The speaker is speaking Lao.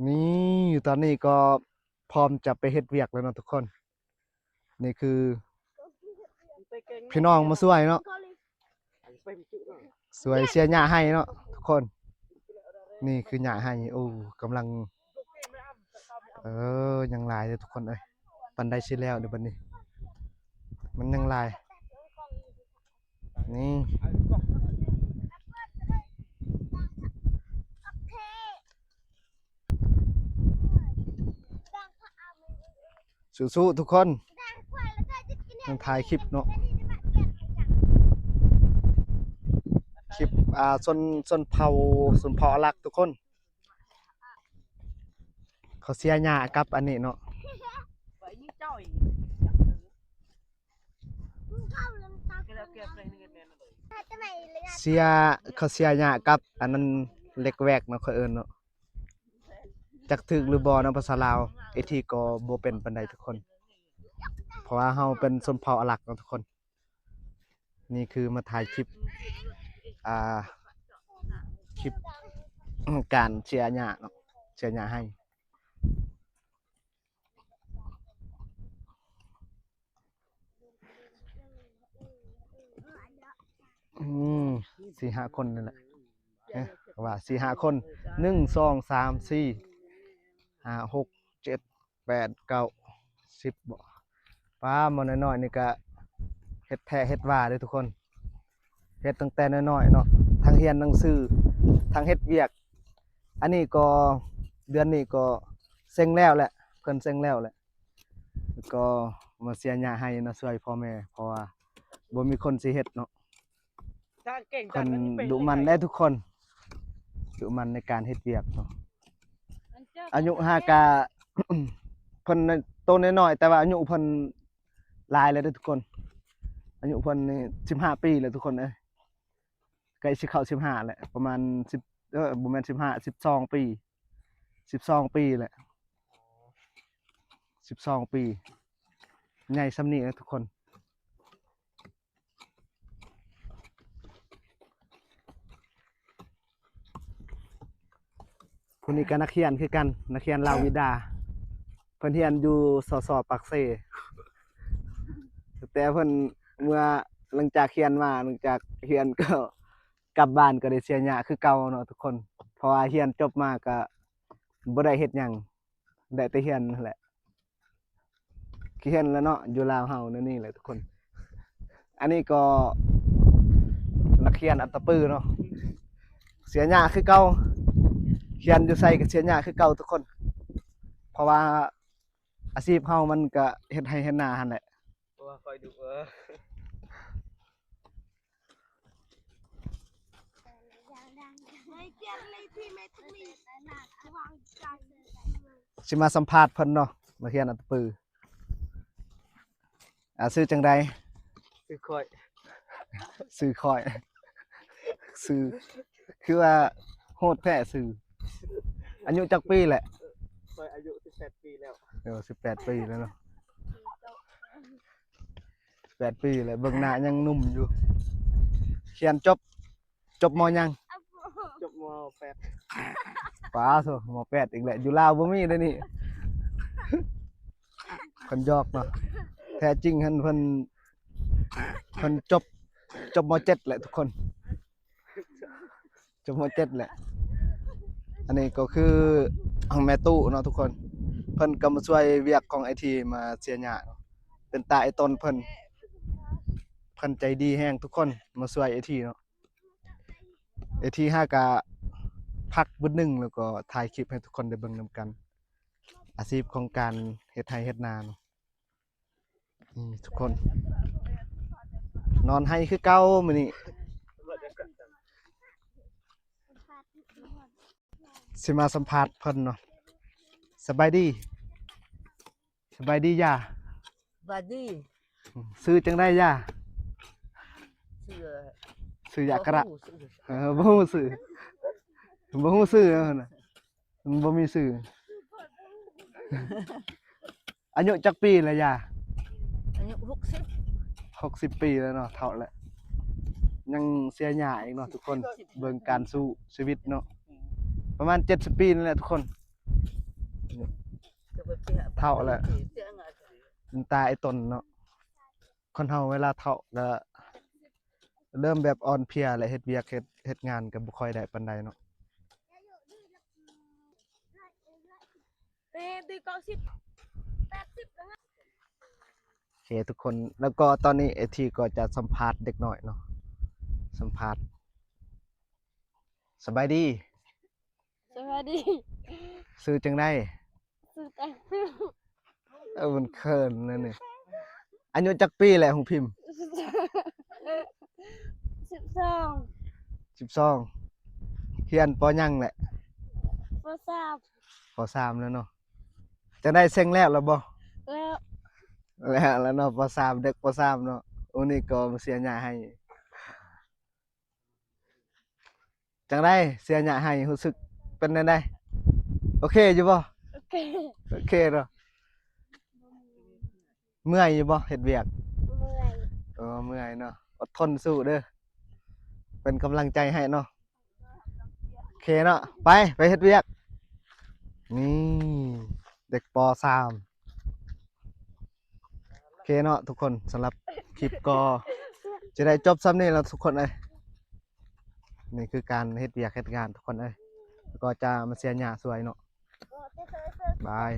ນີ້ ຕອນນີ້ກໍພ້ອມຈະໄປເຮັດວຽກແລ້ວເນາະທຸກຄົນ. ນີ້ຄືພີ່ນ້ອງມາຊ່ວຍເນາະ ຊ່ວຍເສຍຫຍ້າໄຮ່ເນາະທຸກຄົນ. ນີ້ຄືຫຍ້າໄຮ່ ໂອ້ ກຳລັງ ເອີ ຍັງຫຼາຍເດີທຸກຄົນເອີຍ. ປານໃດຊິແລ້ວເດີບັດນີ້ ມັນຍັງຫຼາຍ. ນີ້ ສູ້ໆ ທຸກຄົນ ຍັງຖ່າຍຄລິບເນາະ. ຄລິບ ອ່າ ຊົນ ຊົນເຜົ່າ ຊົນເຜົ່າອາລັກທຸກຄົນ. ເຂົາເສຍຫຍ້າກັບອັນນີ້ເນາະ ເສຍ ເຂົາເສຍຫຍ້າກັບອັນນັ້ນ ເຫຼັກແວກເນາະ ເຂົາເອີ້ນເນາະ. ຈັກຖືກຫຼືບໍ່ເນາະພາສາລາວ ເອທີກໍບໍ່ເປັນປານໃດທຸກຄົນ ເພາະວ່າເຮົາເປັນຊົນເຜົ່າອາລັກເນາະທຸກຄົນ. ນີ້ຄືມາຖ່າຍຄລິບ ອ່າ ຄລິບການເສຍຫຍ້າເນາະ ເສຍຫຍ້າໄຮ່. ອືມ ສີ່ຫ້າຄົນນີ້ແຫຼະ ເອີ ວ່າສີ່ຫ້າຄົນ ໜຶ່ງ ສອງ ສາມ ສີ່ ຫ້າ ຫົກ ເຈັດ ແປດ ເກົ້າ ສິບ ບໍ່ ປ້າ ໝໍ້ນ້ອຍໆ ນີ້ກະເຮັດແທ້ເຮັດວ່າເດີທຸກຄົນ. ເຮັດຕັ້ງແຕ່ນ້ອຍໆເນາະ ທັງຮຽນໜັງສື ທັງເຮັດວຽກ. ອັນນີ້ກໍເດືອນນີ້ກໍເສັງແລ້ວແຫຼະ ເພິ່ນເສັງແລ້ວແຫຼະ ແລ້ວກໍມາເສຍຫຍ້າໄຮ່ເນາະ ຊ່ວຍພໍ່ແມ່ ເພາະວ່າບໍ່ມີຄົນຊິເຮັດເນາະ. ເພິ່ນດຸໝັ່ນເດ້ທຸກຄົນ ດຸໝັ່ນໃນການເຮັດວຽກເນາະ. ອາຍຸຫາກະ ເພິ່ນໂຕນ້ອຍໆ ແຕ່ວ່າອາຍຸເພິ່ນຫຼາຍແລ້ວເດ້ທຸກຄົນ. ອາຍຸເພິ່ນນີ້ສິບຫ້າປີແລ້ວທຸກຄົນເອີຍ ໃກ້ຊິເຂົ້າສິບຫ້າແລ້ວ ປະມານສິບ ເອີ ບໍ່ແມ່ນສິບຫ້າ ສິບສອງປີ ສິບສອງປີແຫຼະ ສິບສອງປີ ໃຫຍ່ສ່ຳນີ້ແຫຼະທຸກຄົນ. ຜູ້ນີ້ກໍນັກຮຽນຄືກັນ ນັກຮຽນລາວວິດາ ເພິ່ນຮຽນຢູ່ ສສ ປາກເຊ. ແຕ່ເພິ່ນເມື່ອ ຫຼັງຈາກຮຽນມາ ຫຼັງຈາກຮຽນກໍກັບບ້ານກໍໄດ້ເສຍຫຍ້າຄືເກົ່າເນາະທຸກຄົນ ເພາະວ່າຮຽນຈົບມາກໍບໍ່ໄດ້ເຮັດຫຍັງ ໄດ້ແຕ່ຮຽນຫັ້ນແຫຼະ. ຄືເຫັນແລ້ວເນາະ ຢູ່ລາວເຮົາແນວນີ້ແຫຼະທຸກຄົນ. ອັນນີ້ກໍນັກຮຽນອັດຕະປືເນາະ ເສຍຫຍ້າຄືເກົ່າ ຮຽນຢູ່ໃສກໍເສຍຫຍ້າຄືເກົ່າທຸກຄົນ ເພາະວ່າອາຊີບເຮົາມັນກະເຮັດໄຮ່ເຮັດນາຫັ້ນແຫຼະ. ໂອ້ ຄອຍດຸເອີ. ຊິມາສຳພາດເພິ່ນເນາະ ນັກຮຽນອັດຕະປື. ອ່າ ຊື່ຈັ່ງໃດ? ຊື່ຂ້ອຍ ຊື່ຂ້ອຍ ຊື່ ຄືວ່າໂຫດແທ້ຊື່. ອາຍຸຈັກປີແຫຼະ? ຂ້ອຍອາຍຸສິບແປດປີແລ້ວ. ເອີ ສິບແປດປີແລ້ວເນາະ. ສິບແປດປີແລ້ວ ເບິ່ງໜ້າຍັງໜຸ່ມຢູ່. ຮຽນຈົບ ຈົບ ມ.ຫຍັງ? ຈົບ ມ.ແປດ. ປາໂທ້ ມ.ແປດ ອີກແຫຼະ ຢູ່ລາວບໍ່ມີເດ້ນີ້. ເພິ່ນຫຍອກເນາະ ແທ້ຈິງຫັ້ນເພິ່ນ ເພິ່ນຈົບ ຈົບ ມ.ເຈັດ ແຫຼະທຸກຄົນ. ຈົບ ມ.ເຈັດ ແຫຼະ. ອັນນີ້ກໍຄືແມ່ຕູ້ເນາະທຸກຄົນ ເພິ່ນກໍມາຊ່ວຍວຽກຂອງໄອທີ ມາເສຍຫຍ້າເນາະ. ເປັນຕາໄອຕົນເພິ່ນ ເພິ່ນໃຈດີແຮງທຸກຄົນ ມາຊ່ວຍໄອທີເນາະ. ໄອທີຫາກະພັກບຶດໜຶ່ງ ແລ້ວກໍຖ່າຍຄລິບໃຫ້ທຸກຄົນໄດ້ເບິ່ງນຳກັນ ອາຊີບຂອງການເຮັດໄຮ່ເຮັດນາເນາະ. ນີ້ທຸກຄົນ ນອນໄຮ່ຄືເກົ່າມື້ນີ້. ຊິມາສຳພາດເພິ່ນເນາະ. ສະບາຍດີ ສະບາຍດີຍ່າ. ສະບາຍດີ. ຊື່ຈັ່ງໃດຍ່າ? ຊື່ ຊື່ຢາກະລະ. ບໍ່ຮູ້ຊື່ ເອີ ບໍ່ຮູ້ຊື່ ບໍ່ຮູ້ຊື່. ມັນບໍ່ມີຊື່. ອາຍຸຈັກປີແລ້ວຍ່າ? ອາຍຸຫົກສິບ. ຫົກສິບປີແລ້ວເນາະ ເຖົ້າແລ້ວ ຍັງເສຍຫຍ້າອີກເນາະທຸກຄົນ. ເບິ່ງການສູ້ຊີວິດເນາະ ປະມານເຈັດສິບປີນີ້ແຫຼະທຸກຄົນ. ເຖົ້າແລ້ວ ເປັນຕາໄອ້ຕົນເນາະ. ຄົນເຮົາເວລາເຖົ້າກໍເລີ່ມແບບອ່ອນເພຍ ແລະ ເຮັດວຽກເຮັດ ເຮັດງານກໍບໍ່ຄ່ອຍໄດ້ປານໃດເນາະ. ແຕ່ເກົ້າສິບ ແປດສິບແລ້ວ. ໂອເຄທຸກຄົນ ແລ້ວກໍຕອນນີ້ເອທີກໍຈະສຳພາດເດັກນ້ອຍເນາະ ສຳພາດ. ສະບາຍດີ. ສະບາຍດີ. ຊື່ຈັ່ງໃດ? ຊື່ແຕງ. ເອີ ມັນເຂີນແລ້ວນີ້. ອາຍຸຈັກປີແລ້ວ ຫົງພິມ? ສິບສອງ. ສິບສອງ. ຮຽນ ປໍ ຫຍັງແຫຼະ? ປໍ ສາມ. ປໍ ສາມແລ້ວເນາະ. ຈັ່ງໃດ ເສັງແລ້ວລະບໍ່? ແລ້ວ. ແລ້ວລະເນາະ ປໍ ສາມ ເດັກ ປໍ ສາມເນາະ. ໂອ ນີ້ກໍມາເສຍຫຍ້າໃຫ້. ຈັ່ງໃດ ເສຍຫຍ້າໃຫ້ ຮູ້ສຶກເປັນແນວໃດ? ໂອເຄຢູ່ບໍ່? ໂອເຄ. ໂອເຄເນາະ. ເມື່ອຍຢູ່ບໍ່ ເຮັດວຽກ? ເມື່ອຍ. ເອີ ເມື່ອຍເນາະ. ອົດທົນສູ້ເດີ ເປັນກຳລັງໃຈໃຫ້ເນາະ. ໂອເຄເນາະ ໄປ ໄປເຮັດວຽກ. ນີ້ເດັກ ປໍ ສາມ. ໂອເຄເນາະທຸກຄົນ ສຳລັບຄລິບກໍຈະໄດ້ຈົບສ່ຳນີ້ແລ້ວທຸກຄົນເອີຍ. ນີ້ຄືການເຮັດວຽກເຮັດງານທຸກຄົນເອີຍ ແລ້ວກໍຈະມາເສຍຫຍ້າຊ່ວຍເນາະ. ບາຍ.